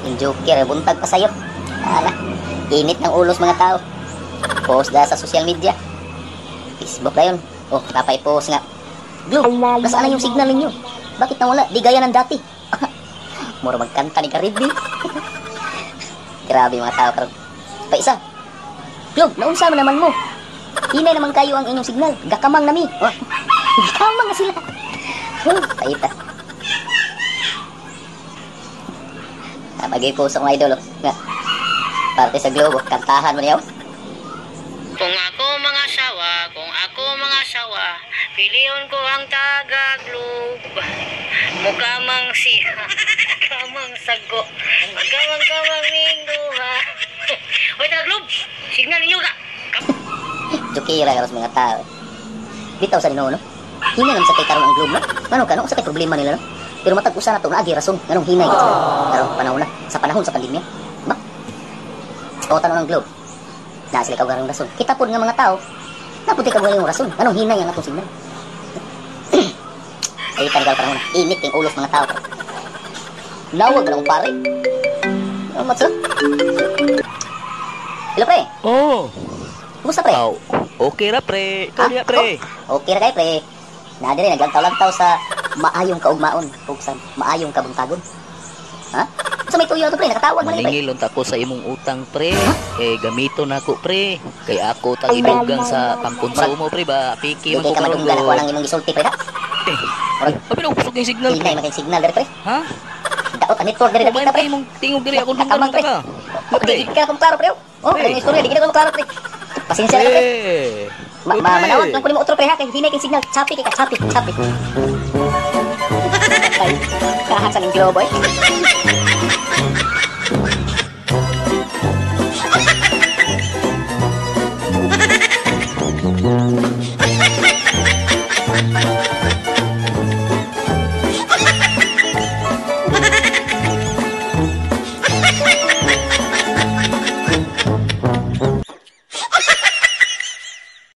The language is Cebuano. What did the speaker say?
Yung joker, buntag pa sa'yo. Ala, init ng ulos mga tao. Post na sa social media. Facebook na yun. Oh, napay-post nga. Globe, nasaan na yung signal ninyo? Bakit nawala? Di gaya ng dati. Mura magkanta ni Caribe. Grabe mga tao karon. Pa isa. Globe, naunsa man naman mo? Hinay naman kayo ang inyong signal. Gakamang nami. Oh, gakamang na sila. Huh, paita. Bagay po sa mga idol. Oh. Nga. Parte sa Globe, oh. Kantahan mo niya. Oh. Kung ako mga asawa, kung ako mga asawa, piliyon ko ang taga-Globe. Mukha mang siya, kamang sago, kamang-kamang mingguha. Hoy, taga-Globe, signal ninyo ka. Jokera karos mga tao. Bitaw sa Ginoo, no? Hinay naman sa kay karon ang Globe, no? Ngano ka, no? Usa kay problema nila, no? Pero matag usa na to, naagi rason nganong hinay gid sila. Karong panahon na, sa panahon sa pandemya. Ba? O tanong ng Globe. Na sila kaugaling rason. Kita pod nga mga tao, napunti kaugaling rason. Nganong hinay ang atong signal? Ay, tanigal panahon na. Init kay ulos mga tao. Nawag na akong pare. Ano matso? Hello, pre. Oh, Kumusta, pre? aw, okay ra pre. Ikaw Ah, diha pre. ako? Okay ra kay pre. Na dire naglantaw-lantaw sa maayong kaugmaon ug sa maayong kabuntagon. Ha? Sa may tuyo na to, pre, nakatawag man ni pre. Maningil unta ko sa imong utang pre. Eh gamito na ko pre. Kay ako tang idugang sa pangkonsumo pre ba. Piki Di man kay ko ka karon madunggan ako ko. ang imong gisulti, pre. Ha? Eh, abi na kusog yung signal Hinay pre. man kay signal dire, pre. Ha? Daot ang network dire Kumain kita, pa pre. imong tingog diri ako dunggan Nakamang, ka pre. ka. Oh, Pre. di ka na kung klaro, pre. Oh, Pre. ang istorya di ka na kung klaro, pre. Pasensya na ka, pre. Pre. Ma, Pre. ma manawag lang ko nimo otro, pre, ha, kay hinay kay signal. Chapi kay ka, chapi, chapi. Ay, kahat sa ning Globe, eh.